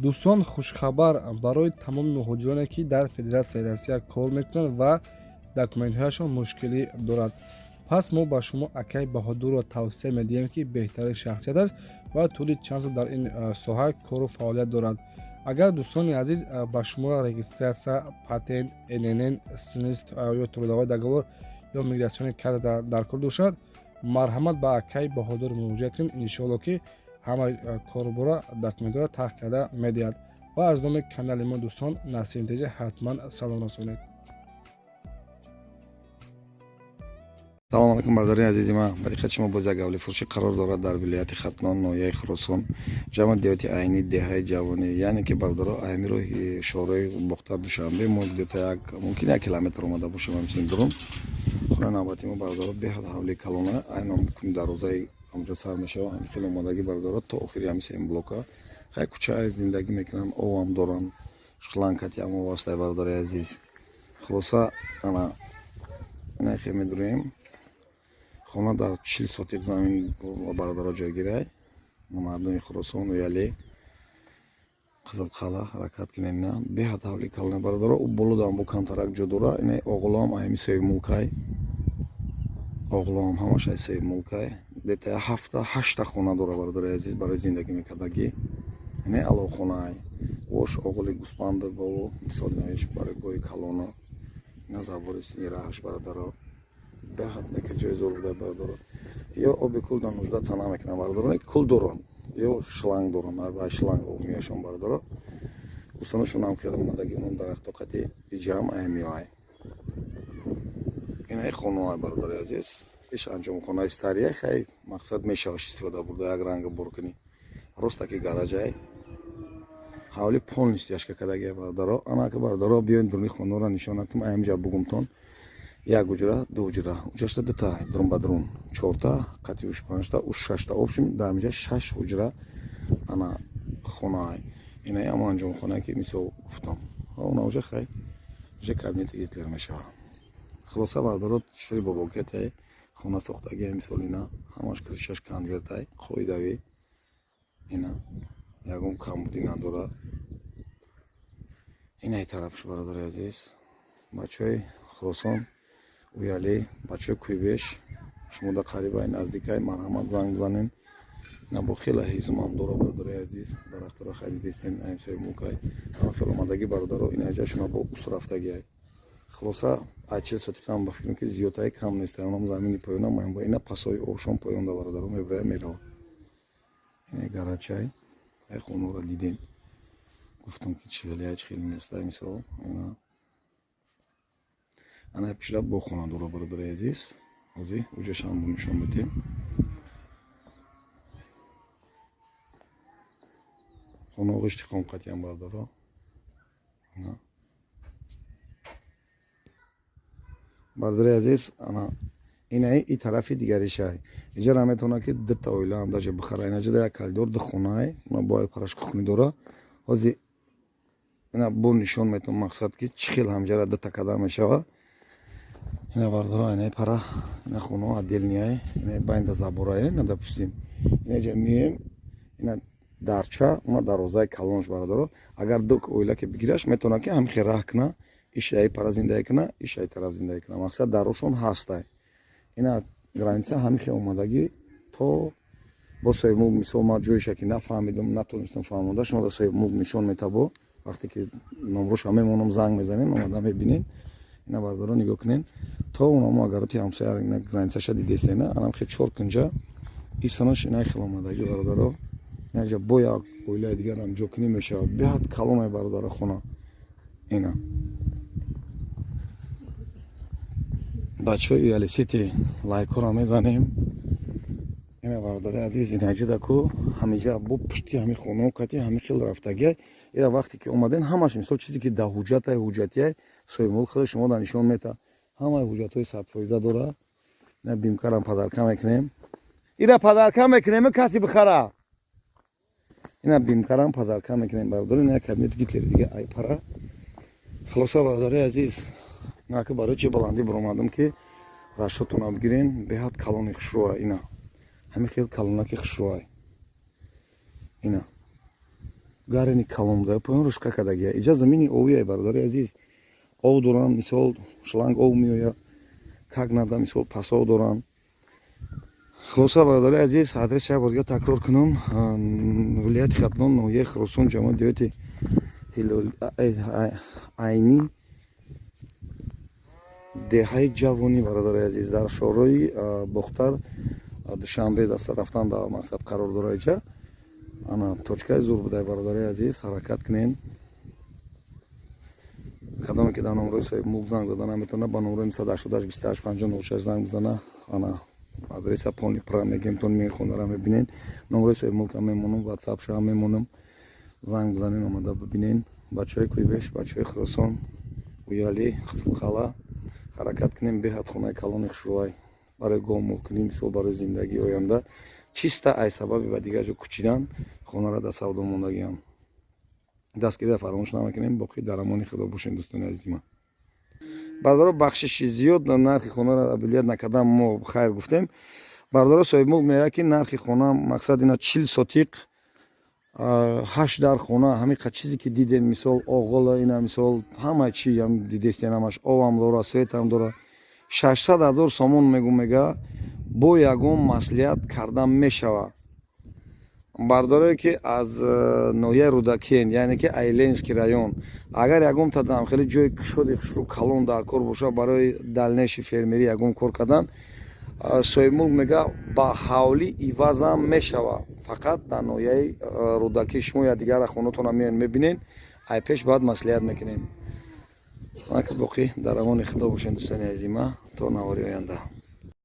Дӯстон, хушхабар барои тамоми муҳоҷироне, ки дар Федератсияи Россия кор мекунанд ва документҳояшон мушкилӣ дорад. Пас мо ба шумо акай Баҳодурро тавсия медиҳем, ки беҳтарин шахсият аст ва тӯли чанд сол дар ин соҳа кору фаъолият дорад. Агар, дӯстони азиз, ба шумо регистрация, патент, ИНН, СНИЛС ё трудовой договор ё миграционный карта дар кор бошад, марҳамат, ба акай Баҳодур муроҷиат кунед. Иншоалло, ки ҳама корбора документҳоро таҳ карда медиҳад. Ва аз номи канали мо, дӯстон, Насим Теҷа, ҳатман салом расонед. Салом алейкум, бародари азизи ман. Ба диққати шумо боз як ҳавлифурӯшӣ қарор дорад дар вилояти Хатлон, ноҳияи Хуросон, ҷамъи деҳоти Айнӣ, деҳаи Ҷавонӣ. Яъне ки, бародаро, ами роҳи шоҳрои Бохтар Душанбе мо где-то як, мумкин, 1 километр омада бошем ҳамчунин дурум. Хонаи навбати мо, бародаро, беҳад ҳавли калона, айнан дарвозаи ҳамҷо сар мешава, ҳамин хеле омодагӣ, бародаро, то охири ҳами сеюм блока. Хай, кӯча зиндагӣ мекунанд, овам доранд, шлангкати ҳам овастай, бародари азиз. Хулоса, ана инахе медурем. Хона дар 40 сотих замин, бародаро, ҷойгирай. Мардуми Хуросон, Уяле, Қизилқала, ҳаракат кунед. На беҳад ҳавли калона, бародаро. У болодам бо камтарак ҷо дора. Ина оғлоам аями соҳибмулкай, оғлоам ҳамаш ай соҳибмулкай. Где-то ҳафта ҳашта хона дора, бародари азиз, барои зиндагӣ мекардагӣ. Ина аловхонаай, вош оғоли гӯспанду гову, мисол, иноиш барои гои калона. Ина забори раҳаш, бародаро, беҳад нека ҷои зор буда, бародаро. Ё оби кул дар нуждаться намекунам, бародаро, кул доранд ё шланг доранд, шланг об меяшон, бародаро. Гӯстанашонам хеле омадаги, онам дарахтоқати иҷам аймиай. Инаи хонаай, бародари азиз, иш анҷомхонаи стария. Хай, мақсад, мешаваш истифода бурда, як ранга бор кунӣ. Ростаки гаражай, ҳавли полностью яшка кардагия, бародаро. Анака, бародаро, биёин, дуруни хонаро нишонатум. Аямҷа бугумтон: як ҳуҷра, ду ҳуҷра, уҷашта дута, дурун ба дурун чорта, қати уш панҷта, уш шашта, общем дар ҳамиҷа шаш ҳуҷра. Ана хонаай, инаи ҳамо анҷомхонае, ки мисол гуфтам. Она уҷа, хай, уҷа кабинети Гитлер мешавад. Хулоса, бародаро, чифри бобокетай хона сохтагия. Мисол, ина ҳамаш крышаш конвертай, қоидавӣ, ина ягон камбудӣ надорад. Инаи тарафш, бародари азиз, бачаҳои Хуросон, Уялӣ, бачаҳои Кӯйбеш, шумо да қарибай, наздикай, марҳамат, занг бизанем. На бо хеле ҳизумам дора, бародари азиз, дарахтро харидистен, аимсои мулкай, ҳама хеле омадагӣ, бародаро. Ина ҷашона бо ус рафтагиай. Хулоса, ай 40 сотиқам ба фикрам, ки зиёдтаи кам нест. Онам замини поёна маям, ина пасои обшон поёнда, бародаро, мебирая, мерава. Ина гарачай, ай хонаро дидем, гуфтам, ки чӣ хеле, ай чӣ хеле нестай. Мисол, ина ана пишраб бо хона дора, бародари азиз. Ҳозир уҷашам бо нишон медиҳем. Хона ғишти хомқатиам, бародаро. Бародари азиз, ана инаи и тарафи дигаришай. Иҷара метавонад, ки дута оилаам даже бихара. Инаҷода як коридор, ду хонаай, она бо параш кухни дора. Ҳозир ина бо нишон метавон, мақсад, ки чӣ хел ҳамҷара дута карда мешава. Ина, бародаро, инаи пара, ина хонао отдельныйай, ина байнда заборае. Ина, допустим, инаҷа мием, ина дарча, она дарвозаи калонш, бародаро. Агар ду оила ки бигираш, метавонад, ки ҳамихе раҳ куна, иш ай пара зиндагӣ куна, иш ай тараф зиндагӣ куна. Мақсад, дарошон ҳастай. Ина граница ҳамихе омадагӣ то бо соҳибмулк. Мисол, ман ҷоиша ки нафаҳмидам, натонистам фаҳмонда, шумо да соҳибмулк нишон метабо. Вақте ки номроша мемонам, занг мезанем, омада мебинем. Ина, бародаро, нигоҳ кунед, то унамо агароти ҳамсоя границаша дидестена, анам хе чор кунҷа исанаш инай хел омадагӣ, бародаро. Инаҷа бо як оилаи дигарам ҷокунӣ мешавад. Беҳад калонай, бародаро, хона. Ина, бачаҳои Уялисити, лайкҳоро мезанем. Ина, бародари азиз, инаҷуда ку ҳамиҷа бо пушти ҳами хонао кати ҳами хел рафтагиай. Ира вақте ки омаден, ҳамаш, мисол, чизе ки да ҳуҷҷатай, ҳуҷҷатияй, соҳибмулк худи шумо да нишон мета. Ҳамаи ҳуҷҷатҳои 100% дора. Ина бимкарам подарка мекунем, ира подарка мекунем, каси бихара. Ина бимкарам подарка мекунем, бародари. Ина кабинети Гитлери дига ай пара. Хулоса, бародари азиз, наки барои чи баландӣ баромадам, ки рашотона бигирен. Беҳад калони хушрӯа. Ина ҳамин хел калонаки хушрӯай. Ина Гарени калон буда, поён рушка кардагия. Иҷа замини овия, бародари азиз, ов доранд, мисол, шланг ов меояд, как надо, мисол, пасов доранд. Хулоса, бародари азиз, адрес як бор дига такрор кунам: вилояти Хатлон, ноҳияи Хуросон, ҷамоати деҳоти Айнӣ, деҳаи Ҷавонӣ. Бародари азиз, дар шоҳрои Бохтар Душанбе даста рафтан дар мақсад қарор дора иҷа. Ана точкаи зур будай, бародари азиз, ҳаракат кунен. Кадоме ки дар номрои соҳибмулк занг зада наметавона, ба номрои 988 28 50 06 занг бизана. Ана адреса полный пра мегемтон, мехонара мебинен. Номрои соҳибмулкам мемонам, ватсапшам мемонам, занг бизанен, омада бибинен. Бачаҳои Кӯйбеш, бачаҳои Хуросон, Уяли, Қизилқалъа, ҳаракат кунем. Беҳад хонаи калони хушрӯай барои говмулкунӣ, мисол, барои зиндагии оянда. Чиста ай сабаби ба дигар ҷо кӯчидан хонара дар савдо мондагиам. Дастгириро фаромӯш намекунем. Боқӣ дар амони Худо бошем, дӯстони азизи ман. Бародаро, бахшиши зиёд, нархи хонаро объявлять накардам, мо хайр гуфтем. Бародаро, соҳибмулк мегӯяд, ки нархи хона, мақсад, ина 40 сотиқ, ҳашт дар хона, ҳамиқа чизе ки дидем, мисол, оғола, ина, мисол, ҳама чи дидестен, ҳамаш овам дора, светам дора, 600 000 сомон мегу. Мега, бо ягон маслиҳат карда мешавад. Бардорое ки аз ноҳияи Рӯдакиен, яъне ки ай Ленинский район, агар ягон тадам хеле ҷои кушоди хушрӯ калон дар кор бошад барои дальнейший фермерӣ ягон кор кардан, соҳибмулк мега, ба ҳавлӣ ивазам мешавад. Фақат дар ноҳияи Рӯдакӣ шумо я дигара хонатона меоен, мебинен, ай пеш баъд маслиҳат мекунем. Боқӣ дар амони Худо бошен, дӯстони азима, то навори оянда.